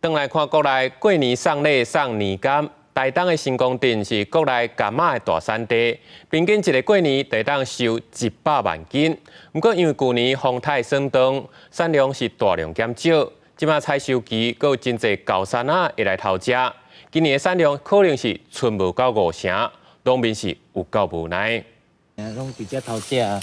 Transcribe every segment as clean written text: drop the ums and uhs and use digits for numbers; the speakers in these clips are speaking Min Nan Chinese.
轉來看國內過年送禮送年柑，台東的成功鎮是國內柑仔的大產地，平均一个過年就會當收100萬斤。毋過因為舊年風颱霜凍，產量是大量減少，這馬採收期閣有真濟猴山仔會來偷食，今年的產量可能是賰無夠五成，農民是有夠無奈。攏直接偷食啊！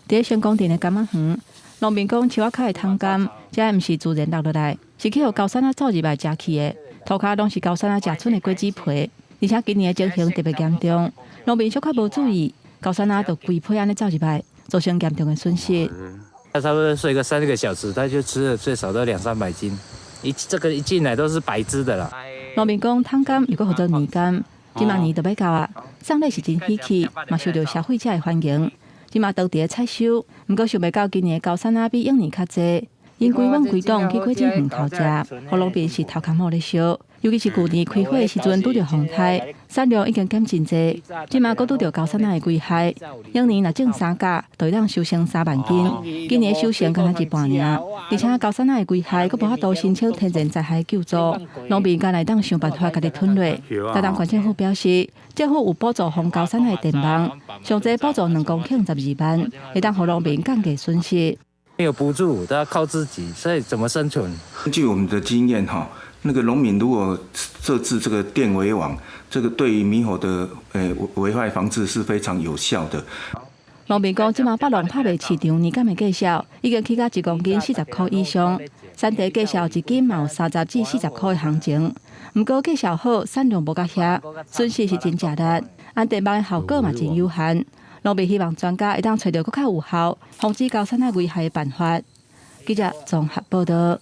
佇成功鎮的柑仔園，農民講樹仔跤的桶柑，這毋是自然落落來，是去予猴山仔走入來食去的。塗跤攏是猴山仔食賰的果子皮，而且今年的情形特別嚴重，農民小可無注意，猴山仔就規批按呢走入來，造成嚴重的損失。他差不多睡個3個小時，他就吃了最少都兩三百斤。一這個一進來都是白隻的啦。農民講桶柑又閣號做年柑，這馬年就欲到啊，送禮是真喜氣，嘛受著消費者的歡迎。這馬當地採收，毋過想袂到今年的猴山仔比往年較濟，𪜶規碗規檔去果子園偷食，予農民是頭殼毛咧燒。尤其是舊年開花的時陣拄著風颱，產量已經減真濟，這馬閣拄著猴山仔的危害。往年若種三甲，就會當收成3萬斤，今年收成干焦一半爾。而且猴山仔的危害，閣無法度申請天然災害救助，農民干焦會當想辦法家己吞落。台東縣政府表示，政府有補助防猴山仔的電網，上濟補助2公頃12萬，會當予農民降低損失。沒有補助，都要靠自己，所以怎麼生存？根據我們的經驗，哈，那個農民如果設置這個電圍網，這個對於獼猴的危害防治是非常有效的。農民講，這馬北農拍賣市場年柑的價數已經起到1公斤40塊以上，產地價數一斤嘛有30至40塊的行情。毋過價數好，產量無到遐，損失是真食力。安電網的效果嘛真有限。農民希望專家會當揣著閣較有效防止猴山仔危害的辦法。記者綜合報道。